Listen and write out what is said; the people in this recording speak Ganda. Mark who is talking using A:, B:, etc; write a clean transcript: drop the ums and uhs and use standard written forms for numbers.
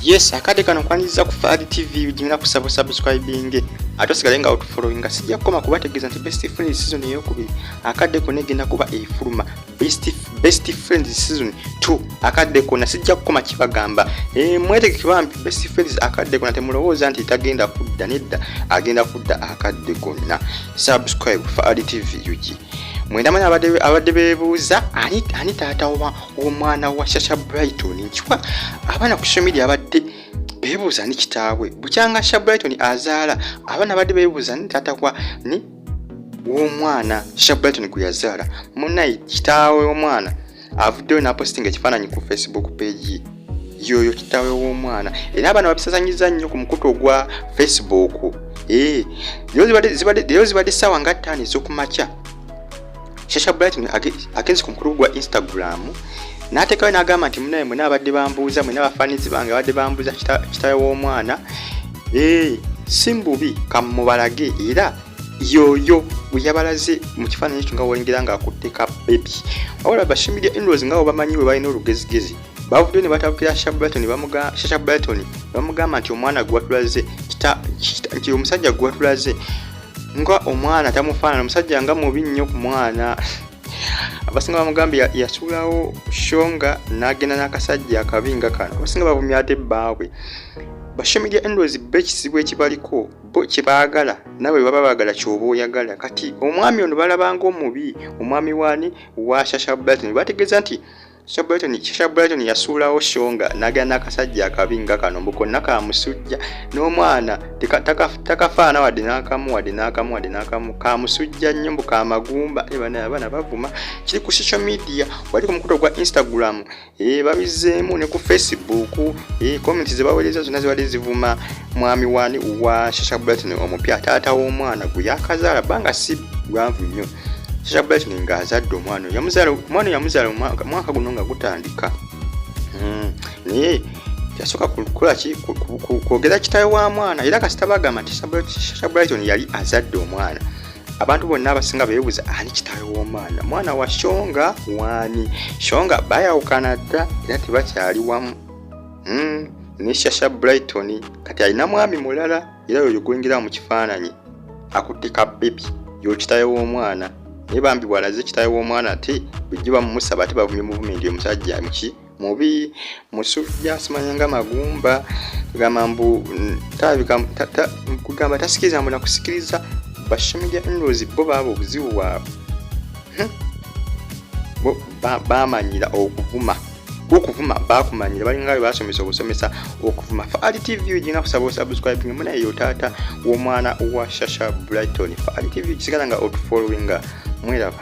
A: Yes, akadde kano nkwaniriza ku Fahad TV, gina kusaba subscribing ate osigale nga otufollowinga. Sijja kukoma kubategeeza nti Best Friends season eyokubiri akadde konna egenda kuba efuluma. Best Friends season 2 akadde konna sijja kukoma kibagamba. Mwetegeke bambi, Best Friends akadde konna temulowooza nti tagenda kudda, nedda, agenda kudda akadde konna. Subscribe Fahad TV UG. Mwenda manyi abadde beebuuza ani taata w'omwana wa Shasha Brighton. Nkiwa abaana ku social media abadde beebuuza ani kitaabwe bukyanga Shasha Brighton azaala. Abaana abadde beebuuza ani taata wa ni w'omwana Shasha Brighton gwe yazaala. Munaye kitaawe w'omwana avuddeyo n'apositinga ekifaananyi ku Facebook page, yoyo kitaawe w'omwana, era abaana babisasanyiza nnyo ku mukutu ogwa Facebook. Leero zibadde ssaawa nga 5 ez'okumakya, Shasha Brighton agenze ku mukulu gwa Instagram n'ateekayo n'agamba nti munaye mwena abadde bambuuza, mwena abafaanizi bange abadde bambuuza kitaawe w'omwana, si mbubi, kamubalage. Era yoyo bwe yabalaze mu kifaananyi ekyo nga wolengera ng'akutte ka baby. Wabula ba social media in-laws nga bo bamanyi bwe balina olugezigezi, bavuddeyo ne batabukira Shasha Brighton, Shasha Brighton bamugamba nti omwana gwe watulaze nti omusajja gwe watulaze nga omwana tamufaanana, omusajja nga mubi nnyo ku mwana. Abasinga bamugambye yasuulawo Shonga n'agenda n'akasajja akabi nga kano. Abasinga bavumya ate bbaabwe. Ba social media in-laws bo ekizibu ekibaliko, bo kye baagala naawe baba baagala ky'oba oyagala. Kati omwami ono balabanga omubi, omwami waani wa Shasha Brighton. Bategeeza nti Shasha Brighton yasuulawo Shonga n'agenda n'akasajja akabi nga kano, mbu konna kamusujja, n'omwana takafaana wadde n'akamu, wadde n'akamu, wadde n'akamu, kamusujja nnyo, mbu kamagumba. Bana abaana bavuma kiri ku social media, wali ku mukutu gwa Instagram, babizzeemu ne ku Facebook. Comments ze baweereza zonna zibadde zivuma mwami wani wa Shasha Brighton omupya, taata w'omwana gwe yakazaala bbanga si gwanvu nnyo Shasha Brighton ng'azadde omwana oyo. Yamuzaala, omwana oyo yamuzaala omwaka guno nga gutandika. Naye yasooka kukola ki? Kwogera kitaawe wa mwana. Era kasita bagamba nti Shasha Brighton yali azadde omwana, abantu bonna abasinga beebuuza ani kitaawe w'omwana, mwana wa Shonga waani. Shonga bayawukana dda era tebakyali wamu. Ne Shasha Brighton kati alina mwami mulala, era oyo gwengera mu kifaananyi akutte ka baby yo kitaawe w'omwana. Naye bambi bw'alaze kitaawe w'omwana, ate bulijjo bamumusaba, ate bavumye muvumenti omusajja muki mubi, musujja, simanya nga magumba, kugamba mbu talabika kugamba tasikiriza, mbu nakusikiriza. Ba social media in-laws bo baaba obuzibu bwabwe. Bo bamanyira okuvuma, okuvuma bakumanyira, balinga bwe basomesa obusomesa okuvuma. Fahad TV gina kusaba osubscribing. Munaye yo taata w'omwana wa Shasha Brighton. Fahad TV, kisigala nga otufollowinga. Mweraba.